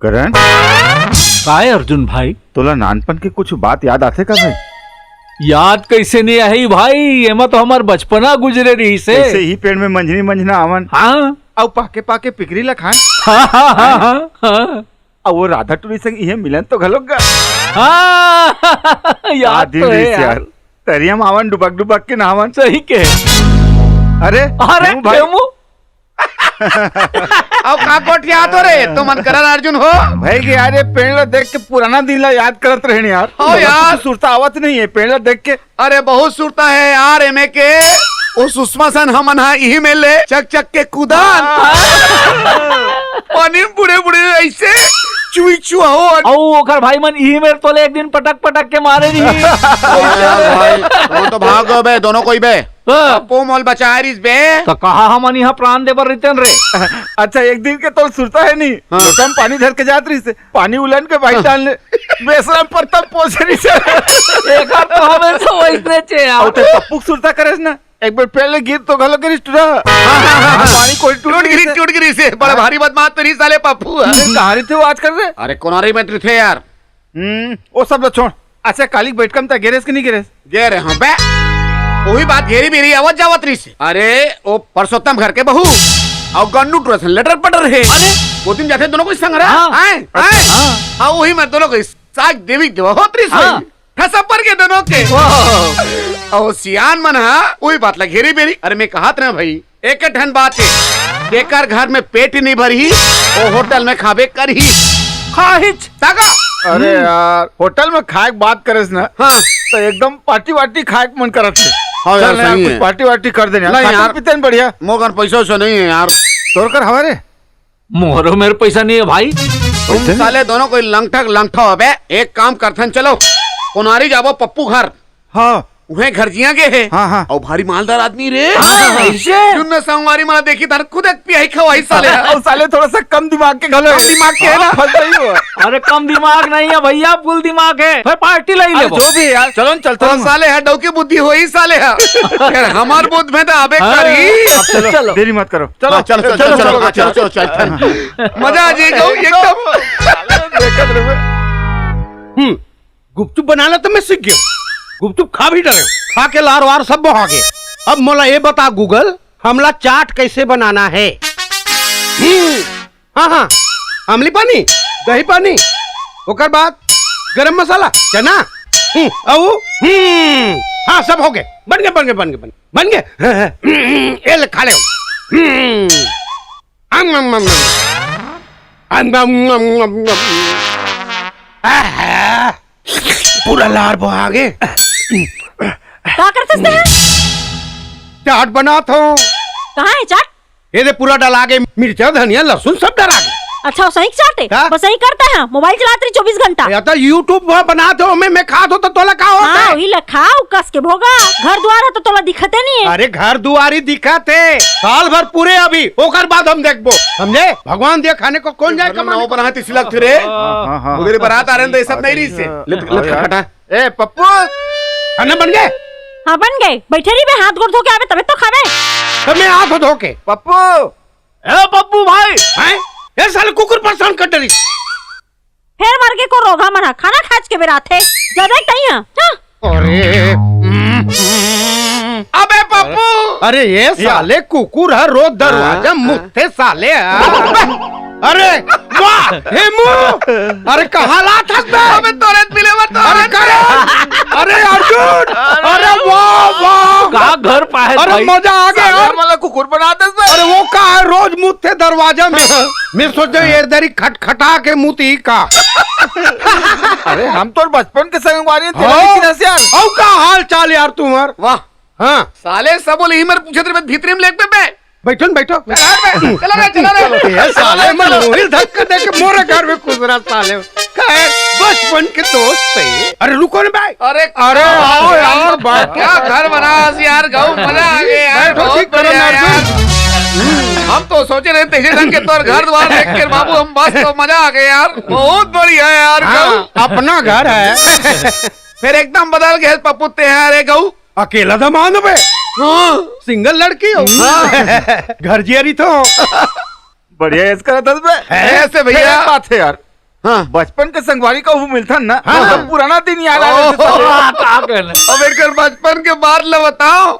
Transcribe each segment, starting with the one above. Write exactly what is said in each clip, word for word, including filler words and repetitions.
करण, काय अर्जुन भाई? तोला नानपन के कुछ बात याद आथे का भाई? याद कैसे नहीं आही भाई, एमा तो हमार बचपना गुजरे रहिस हे। ऐसे ही पेड़ में मंझनी मंझना आवन। हाँ। अउ पाके पाके पिकरी ला खान। हाँ, हाँ, हाँ, हाँ, हाँ। अउ वो राधा टूरी संग इहे मिलन तो घलोक गा। हाँ, याद तो है यार। तरिया म आवन डुबक डुबक के नहावन। सही के। अरे, अरे, क्यों भाई? क्यों? अब का गोठियात हो रे? तो मन करन अर्जुन हो। भाई के यार, ये पेड़ ला देख के पुराना दिन ला याद करत रहेन यार। हाँ यार। सुरता आवत नहीं है पेड़ ला देख के। अरे बहुत सुरता है यार, एमे के। वो सुषमा सन हमन हा इही में ले चक चक के कूदन। पानी में बूड़े बूड़े ऐसे चुई चुआ हो। अउ ओकर भाई मन इही मेर तोले एक दिन पटक पटक के मारे रही। अरे यार भाई, वो तो भाग गए बे, दोनों कोई बे। हाँ। पप्पू मोल बचाए रिस बे। तो कहा हमन यहाँ प्राण दे बर रहितेन रे। अच्छा, एक दिन के तोल सुरता है नहीं? हाँ। तो हम पानी धर के जात रहिस, पानी उलन के भाई डालने। बेसरम पर तब पहुंच रहिस। एकर तो हमेशा वैसने चे यार। अउ ते पप्पू के सुरता करेस ना, एक बार पहले गिर तो घलो गिरिस टूरा। पानी कोई टूट टूट गिरी, टूट गिरी से। बड़ा भारी बदमाश तो नहीं साले पप्पू है। कहाँ रहिथे वो आजकल रे? अरे कोनारी में रहिथे यार। हम्म, वो सब ला छोड़। अच्छा, काली के बैठका म त गेरेस कि नहीं गेरेस? गे रहे हंव बे। वही बात घेरी बेरी आवत जावत रहिस। अरे, वो परसोत्तम घर के बहू अउ गन्नू टूरा सन लटर पटर हे। अरे? वो दिन जाथे दोनों कोई संग रहा। हाँ। आए, आए। हाँ। हाँ, वही में दोनों कोई साग देवी देवा होत रहिस हाँ। भाई। ठसप्पर के दोनों के। वाह। अउ सियान मन हा वही बात ला घेरी बेरी। अरे मैं कहत रहा भाई, एक ठन बात है, जेकर घर में पेट नहीं भरही, वो होटल में खाबे करही। खाहिच। ताका। अरे हम्म। यार, होटल में खाए के बात करेस ना, हाँ। तो एकदम पार्टी वार्टी खाए के मन करत हे। हाँ यार, चल ना यार, सही कुछ है। पार्टी वार्टी कर देना यार। नहीं खाते यार। पीते हैं बढ़िया। मोर कर पैसा वैसा नहीं है यार। तोर कर हमारे? मोरो मेर पैसा नहीं है भाई। तुम पैसे? साले दोनों कोई लंगठक लंगठा हो बे। एक काम करथन, चलो कोनारी जाबो पप्पू घर। हाँ। उहें घर जिया गे हे। हाँ, हाँ। अउ भारी मालदार आदमी रे। हाँ, ऐसे? जुन्ना संगवारी मन देखही त खुद एक पियाही खवाही साले हा। अउ साले थोड़ा सा कम दिमाग के घलो कम हे। दिमाग के हे ना? हाँ, फंस गई हो। अरे कम दिमाग नहीं है भैया, फुल दिमाग है। फिर पार्टी ले ही अरे लेबो। जो भी है यार, चलो न, चलता तो हूँ। साले हा डौकी बुद्धि होही साले हा। यार हमार बुद्धि में तो आबे हाँ। करही। अब चलो, चलो। देरी मत करो। चलो, हाँ, चलो, चलो, चलो, चलो, चलो, हाँ, चलो, चलो, चलो, चलो। मजा आ जाएगा एकदम। देखत रहो। हम्म। गुपचुप बनाना तो मैं सीख गया हूँ, गुपचुप खा भी डरे हूँ, खा के लार वार सब बहा गए। अब मोला ये बता Google, हमला चाट कैसे बनाना है? हम्म, हाँ हाँ, आमली पानी, दही पानी, ओकर बाद गरम मसाला, चना, हम्म, अऊ, हम्म, हाँ सब हो गए, बन गए, बन गए, बन गए, बन गए, बन गए। ये ले खा ले। हम्म, अम, अम, अम, अम। अम, अम, अम, अम, अम। आहा, पूरा लार बहा गे। का करथस तें? चाट बनात हंव। कहाँ हे चाट? ये दे पूरा डला गे, मिर्चा, धनिया, लहसुन सब डला गे। अच्छा, वो सही चाट हे? का? बस सही करता है, मोबाइल चलात रही चौबीस घंटा। या तो YouTube पर बनात हंव, मैं, मैं खात हंव तो तोला का होता हाँ, है? वही ला खाव, कस के भोगा। घर दुआर हे तो तोला दिखते नहीं है। अरे घर दुआरी दिखत हे, साल भर पूरे अभी, ओकर बाद हम देखबो, समझे? भगवान दिया खाने को कौन जाए कमाने? नवा बरात इसी लगती रे। हाँ, हाँ, हाँ। उधर बारात आ रहे हैं तो ये सब नहीं रही से। ले, ले, हाँ, यार। खटा। ए, पप्पू। खाना बन गए? हाँ, बन गए। बैठे रही बे, हाथ गोड़ धो के आवे, तबे तो खावे। तो मैं हाथ धो के। पप्पू। ए, पप्पू भाई। हैं? ए, साले कुकुर परेशान कर डरी। फेर मर के को रोगहा मन ह खाना खाच के बेराथे। जाबे कहीं ह? हाँ। अरे, अबे पप्पू! अरे ये साले कुकुर ह, रोज दरवाजा हाँ, मुतथे साले ह। अरे वाह, हेमू! अरे कहाँ लात हस बे? अबे तोरे मिले बर तो अरे करे, अरे अर्जुन! अरे वाह, वाह! का घर पाए अरे भाई? मजा आ गया साले यार। हमला कुकुर बना दस बे। अरे वो का है, रोज मुतथे दरवाजा में। मैं सोचे ये दरी खटखटा के मुती का। अरे हम तो बचपन के संगवारी हैं, तेरा हाँ। लेकिन हंस यार। औ का हाल चाल यार तुम्हार? वाह। हाँ। साले सब बोले ही मर पूछे तेरे भीतरी में लेट पे बे। बैठो न, बैठो। चला बे, चला बे, चला बे। ये साले मन मोहिल धक्का दे के मोरे घर में घुस रहा साले। खैर, बचपन के दोस्त थे। अरे रुको ना भाई। अरे अरे आओ यार, बैठो। क्या घर बना है यार, गाँव मजा आ गया यार, बैठो, बहुत ठीक करो बढ़िया ना यार। अर्जुन। हम तो सोचे रहे थे ढंग के तौर घर द्वार देख के बाबू हम बस तो मजा आ गया यार, बहुत बढ़िया यार हाँ, गाँव। अपना घर है। फिर एकदम बदल गए पप्पू ते यार, ए गऊ। अकेला दामाद बे। हाँ। सिंगल लड़की हो। हाँ। घर जियरी तो। बढ़िया ऐस करत हस बे। ऐसे भैया। क्या बात है यार। हाँ। बचपन के संगवारी कहूँ मिलथन ना, हाँ। तो पुराना दिन याद आ जाथे। ओहो। हाँ, का कहना? अब एकर बचपन के बात ल बताओ।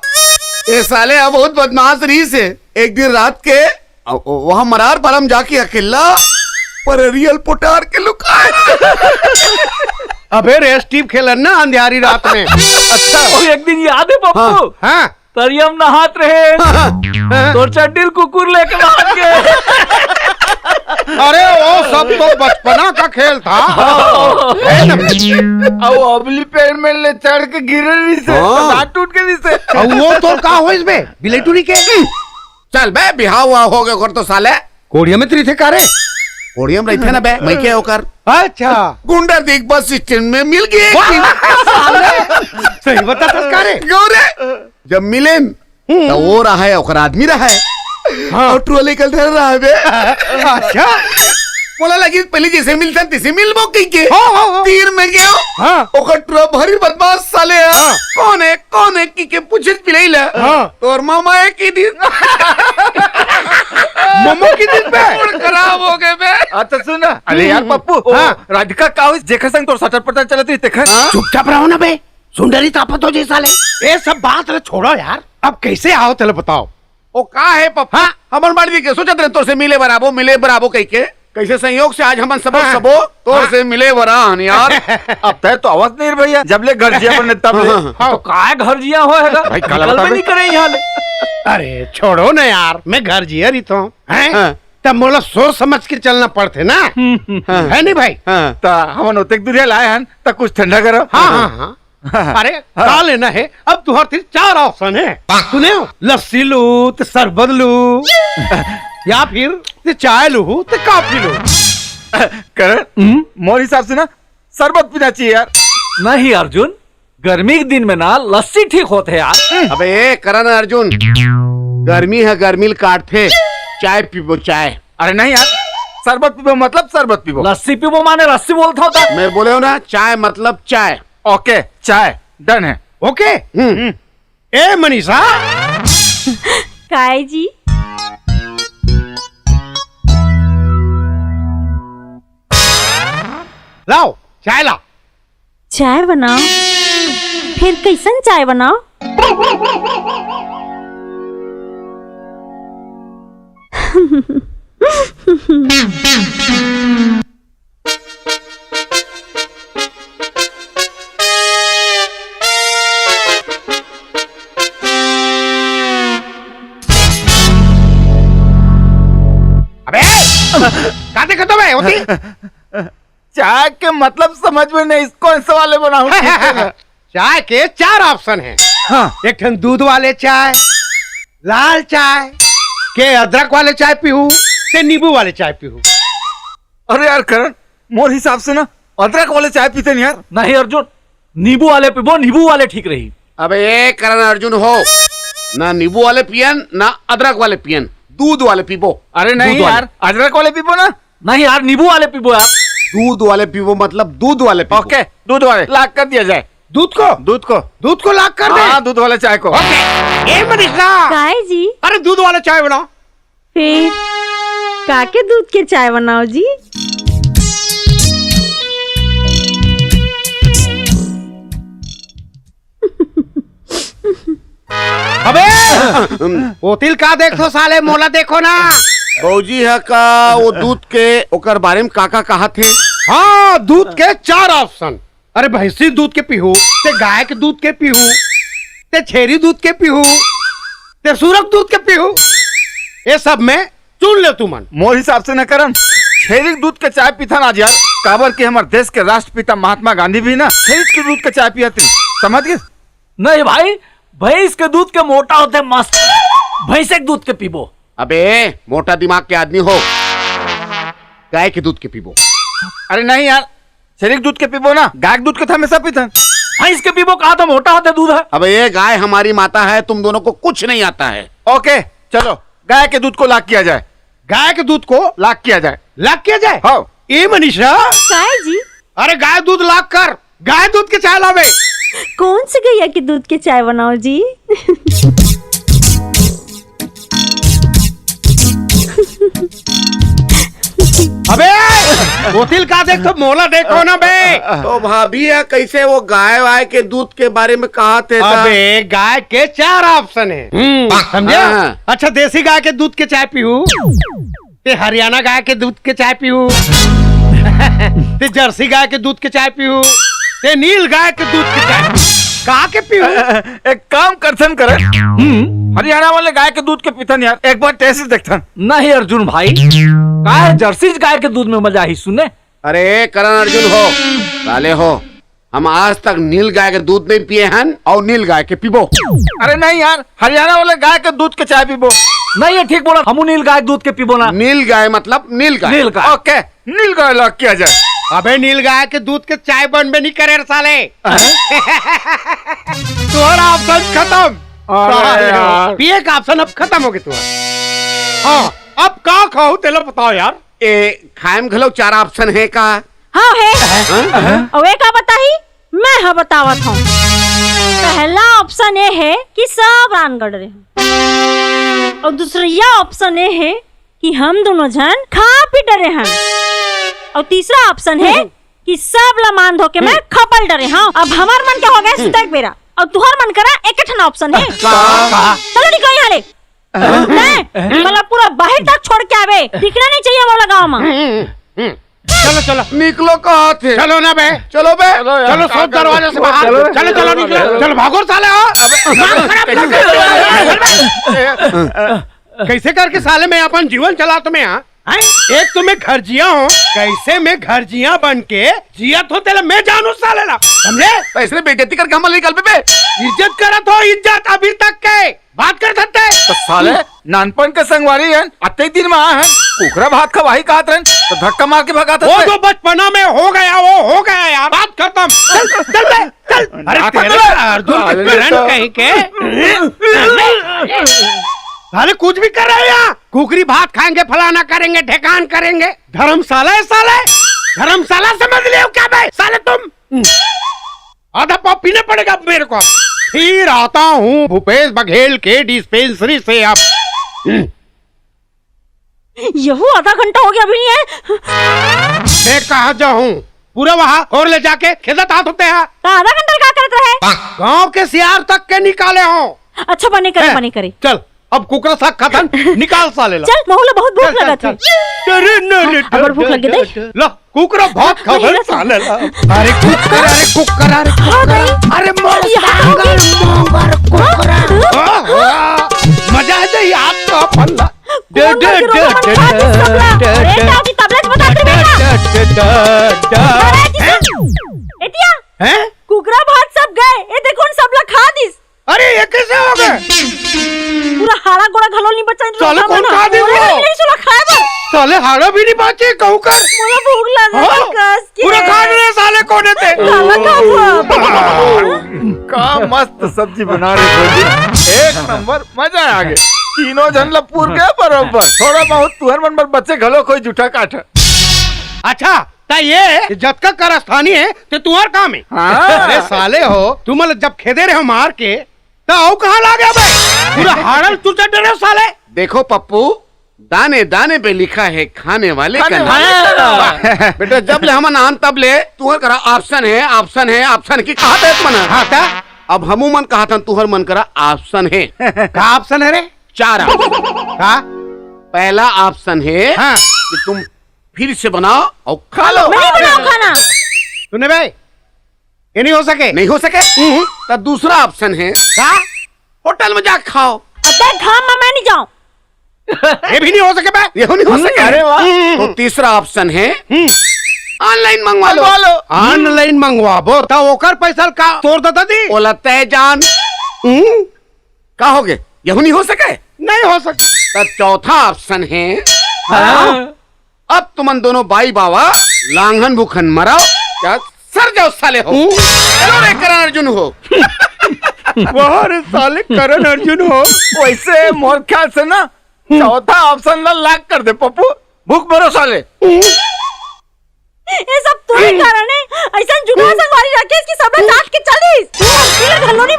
ये साले अब बहुत बदमाश रहिस हे। एक दिन रात के अ, ओ, वहाँ मरार पारम जाके अकेला पररियल पोटार के लुकाए। अबे रेस टीप खेलन ना अंधियारी रात में। अच्छा। ओ, एक दिन याद हे पप्पू? हाँ। हाँ। तरिया म नहात रहे। हाँ। तोर चड्डी ल कुकुर लेके भाग गे। अरे, वो सब तो बचपना का खेल था। हाँ। है ना? अउ अबली पेड़ में ले चढ़ के गिरे रहिस हे, हाँ। तो दांत टूट गे रहिस हे। अउ वो तो का होइस बे, बिलेटुरी के? चल बे, बिहाव हुआ हो गया ओकर तो साले। कोड़िया में तो रहिथे का रे? कोड़िया में रहिथे ना बे, मइके ओकर। अच्छा। गुंडरदेही बस स्टैंड में मिल गे। वाह, साले। सही बताथस का रे? गौरे, जब मिलेन, हम्म। तो वो रहा है, ओकर आदमी रहा है। हाँ। अउ ट्रॉली कल धर रहा है बे। अच्छा। मोला लगिस पहली जइसे मिलथन, तइसे मिलबो कहिके। हाँ, हाँ, हाँ। तीर में गयो। हाँ। ओकर टुरा भारी बदमाश साले हे। हाँ। कौन हे, कौन हे कहिके पूछे बिलई ला। हाँ। तोर मामा हे कहि दिस। मामा कहि दिस बे। मूड खराब हो गे बे। अच्छा सुन ना, अरे यार हम्म। पप्पू, ओ हाँ। राधिका का होइस, जेकर संग तोर सटर पटर चलत रहिस तेकर? हाँ। चुपचाप रहो ना बे, सुंदरी तापत हो जाही साले। ये सब बात ला छोड़ो यार, अब कइसे आव तेला बताओ। ओ का हे पप्पा? हाँ। हमन बड़ दिन के सोचत रहे तोर से मिले बर आबो, मिले बर आबो कहिके। कइसे संयोग से आज हमन सबो हाँ। सबो तोर हाँ। से मिले बर आन यार। अब तैं तो आवत नहीं रे भैया, जब ले घर जिया बने तब ले। हाँ, हाँ। तो काय घर जिया होय हे गा? भाई, काला निकलबे बता बे। नहीं करे यहाँ ले। अरे छोड़ो ना यार, मैं घर जिया रहिथों, हैं? हाँ। तब मोला सोच समझ के चलना पड़थे ना, हम्म, हम्म। हाँ। हे नहीं भाई? हाँ। त हमन ओतेक दूरिहा ले आए हन, त कुछ ठंडा करो। हाँ, हाँ, हाँ। अरे, हाँ। का लेना हे? अब तुंहर तीर चार option हे। सुनेव, लस्सी लूँ, त शरबत लूँ, या फिर त चाय लूँ, त कॉफी लूँ। करण, हम्म? मोर हिसाब से ना, शरबत पीना चाहिए यार। नहीं अर्जुन, गर्मी के दिन में ना लस्सी ठीक होथे यार। अबे ए, करण अर्जुन, गर्मी हे, गर्मी ल काटथे। चाय पीबो, चाय। अरे नहीं यार, शरबत पीबो मतलब शरबत पीबो। लस्सी पीबो माने लस्सी बोलथव त। मैं बोलेव ना, चाय मतलब चाय। OK, चाय done हे। OK? हम्म। हम्म। ए मनीषा। काय जी? लाव, चाय ला। चाय बनाव? फेर कइसन चाय बनाव? अबे! का देखत हवे ओती? चाय के मतलब समझ में नहीं, कौन से वाले बनाऊं? चाय के चार option हे। हाँ। एक ठन दूध वाले चाय, लाल चाय, के अदरक वाले चाय पीहू, ते नींबू वाले चाय पीहू। अरे यार करण, मोर हिसाब से ना अदरक वाले चाय पीतेन यार। नहीं अर्जुन, नींबू वाले पीबो, नींबू वाले ठीक रही। अबे ए करण अर्जुन हो, ना नींबू वाले पियन, ना अदरक वाले पियन, दूध वाले पीबो। अरे नहीं दूध वाले। यार, अदरक वाले पीबो ना। नहीं यार, नींबू वाले पीबो यार। दूध वाले पीबो मतलब दूध वाले पीबो। OK, दूध वाले lock कर दिया जाए। दूध को? दूध को। दूध को lock कर दे। हाँ, दूध वाले चाय को। OK। ए मनीषा। काय जी? अरे दूध वाले चाय बनाव। फेर काके दूध के चाय बनाव जी? अबे! ओती ल का देखथो साले, मोला देखो ना। भौजी ह का वो दूध के, ओकर बारे में का का कहत हे? हाँ, दूध के चार option। अरे भैंसी दूध के पीहू, ते गाय के दूध के पीहू, ते छेरी दूध के पीहू, ते सुरक दूध के पीहू, ये सब में चुन ले तुमन। मोर हिसाब से न करन, छेरी के दूध के चाय पीथन आज यार, काबर कि हमर देश के राष्ट्रपिता महात्मा गांधी भी ना छेरी के दूध के चाय पियत रहिस, समझ गे? नहीं भाई, भैंस के दूध के मोटा होथे मस्त, भैंसे के दूध के पीबो। अबे मोटा दिमाग के आदमी हो, गाय के दूध के पीबो। अरे नहीं यार, छेरी के दूध के पीबो ना, गाय के दूध के तो हमेशा पीथन। भैंस के पीबो कहा तो मोटा होथे दूध ह। अबे ये गाय हमारी माता है, तुम दोनों को कुछ नहीं आता है। OK, चलो गाय के दूध को lock किया जाए। गाय के दूध को lock किया जाए। Lock किया जाए? हाँ। ए मनीषा। काय जी? अरे गाय दूध lock कर, गाय दूध के चाय लावे। कौन सी गैया के दूध के चाय बनाव जी? अबे ओती ल का देखथो, मोला देखो ना बे। तो भाभी, या कैसे वो गाय वाय के दूध के बारे में कहा थे? अबे, गाय के चार ऑप्शन है। हम्म, समझे? हाँ। अच्छा, देसी गाय के दूध के चाय पीहू, ते हरियाणा गाय के दूध के चाय पीहू, ते जर्सी गाय के दूध के चाय पीहू, ते नील गाय के दूध के चाय पीहू। का के पीहू? एक काम करथन करे, हरियाणा वाले गाय के दूध के पीथन यार, एक बार टेस्ट देखथन। नहीं अर्जुन भाई, काय जर्सी गाय के दूध में मजा ही सुने। अरे करण अर्जुन हो, साले हो, हम आज तक नील गाय के दूध नहीं पिए हन और नील गाय के पीबो। अरे नहीं यार, हरियाणा वाले गाय के दूध के चाय पीबो। नहीं, ये ठीक बोला, हमू नील गाय के दूध के पीबो ना। नील गाय मतलब नील गाय। नील गाय। ओके, नील गाय ला किया जाए। अबे नील गाय के दूध के चाय बनबे नहीं करे रे साले। तुम्हारा ऑप्शन खत्म। अरे साले हो। यार। पिए का ऑप्शन अब खत्म हो गया तुम्हारा। हाँ, अब का खाओ तेला बताओ यार। ए, खाए में घलो चार ऑप्शन है का? हाँ है। हाँ? अउ ए का बताही, मैं ह बतावत हूँ। पहला ऑप्शन ये है कि सब रांध डरे हन, और दूसरा ऑप्शन ये है कि हम दोनों झन खा पी डरे हन, और तीसरा ऑप्शन है कि सब ला मान धो के मैं खपल डरे हूँ। अब हमार मन के हो गए सुतक बेरा, और तुहार मन करा एक ठन ऑप्शन है। का? चलो निकलो यहाँ ले। नहीं, मतलब पूरा बाहर तक छोड़ के आवे, दिखना नहीं चाहिए मोला गाँव में। चलो चलो, निकलो कहा थे। चलो ना बे। चलो बे। चलो यार, चलो, सब दरवाजे से बाहर। चलो, चलो, चलो, निकलो। चलो, भागो साले हो। कैसे करके साले मैं अपन जीवन चलात में, हाँ? हैं? एक तो मैं घर जिया हूँ, कैसे मैं घर जिया बन के जियत हूँ, तेला मैं जानू साले ला, समझे? तो इसलिए बेइज्जती करके हम निकल पे बे। इज्जत करत हो, इज्जत अभी तक के बात कर सकते। तो साले नानपन के संगवारी हन, अतेक दिन में आए हन, कुकरा भात खवाही कहत रहन, तो धक्का मार के भगात वो हन। जो बचपना में हो गया, वो हो गया यार, बात खत्म। चल, चल बे, चल। अरे बात तेरे खत्म। अर्जुन के अरे करण तो कहीं के। साले कुछ भी कर रहे हो यहाँ, कुकरी भात खाएंगे, फलाना करेंगे, ढेकान करेंगे। धर्मशाला है साले, धर्मशाला समझ लियो क्या बे साले तुम? आधा पाव पीना पड़ेगा अब मेरे को। फिर आता हूँ भूपेश बघेल के डिस्पेंसरी से अब। यहू आधा घंटा हो गया, अभी नहीं आए। मैं कहाँ जाऊँ? पूरा वहाँ और ले जाके खेदत हाथ होते हैं। तो आधा घंटा का करत रहे? गांव के सियार तक के निकाले हो। अच्छा, बने करे, हैं? बने करे। चल, अब कुकरा साग खाथन, निकाल साले ला। चल, महू ला बहुत भूख चल, चल, लगत है। चल। अरे, न, न, हाँ, अगर भूख लगे दे। ला, कुकरा भात खाथन साले ला। अरे कुकर, अरे कुकर, अरे हाँ कुकर। भाई। अरे मोर ये हाथ हो गई। मोंगर, मोंगर कुकरा। हाँ? हाँ, हाँ। मजा आ जाए यार तो अपन ला। कौन मर के रोका मन खा के सबला? अरे काकी, तबला बजा दे बेटा। अरे जी, एतिया। हैं? कुकरा भात सब गए। ए देखो, उन सबला खा दिस। अरे, ये कैसे हो गए? पूरा हाड़ा गोड़ा घलो नहीं बचा। साले, कौन खा दिस वो? नहीं सुला खाए बर। साले, हाड़ा भी नहीं बाचे, कहूँ कर। मोला भूख लगा हाँ? कस के। पूरा खा रहे साले, कोने ते? काला खाबो। का मस्त सब्जी बना रहे भौजी, एक नंबर, मजा आ गया। तीनों झन ला पूर गया बरोबर। थोड़ा बहुत तुहर मन बर बचे घलो कोई जूठा काठा। अच्छा, ता ये जतका कारस्तानी है, ते तुहर काम है। हाँ। अरे साले हो, तुमन जब खेदे रहे मार के, ता अउ कहाँ ला गया बे? पूरा हाड़ल तुचर डरे हो साले। देखो पप्पू, दाने दाने पे लिखा है खाने वाले का नाम। वाह, बेटा, जब ले हमन आन तब ले तुहर करा ऑप्शन है, ऑप्शन है, ऑप्शन की कहा थे तुमन? हाँ, ता? अब हमू मन कहा था तुहर मन करा ऑप्शन है। का ऑप्शन है रे? चार ऑप्शन। का? पहला ऑप्शन है हाँ। कि तुम फिर से बनाओ और खा लो। मैं नहीं बनाऊं खाना। सुने बे, ये नहीं हो सके। नहीं हो सके? हम्म। तो दूसरा ऑप्शन है का? होटल में जा खाओ। अबे घाम में मैं नहीं जाऊं। ये भी नहीं हो सके बे। ये नहीं हो सके। अरे वाह। हम्म। तो तीसरा ऑप्शन है हम्म। ऑनलाइन मंगवा लो। मंगवा लो। ऑनलाइन मंगवाबो तो ओकर पैसा का तोड़ देता दी। ओला तय जान। हम्म। का हो गए? यहू नहीं हो सके? नहीं हो सके। तो चौथा ऑप्शन है हाँ। अब तुमन दोनों बाई बावा लांघन भूखन मराओ, क्या सर जाओ साले हो। चलो रे करण अर्जुन हो। वाह रे साले करण अर्जुन हो। वैसे मोर ख्याल से ना चौथा ऑप्शन ला लॉक कर दे पप्पू, भूख मरो साले। ये सब तोरे कारण है। ऐसा जुगवा संगवारी रखे इसकी सबला चाट के चल दिस। ये घलो नहीं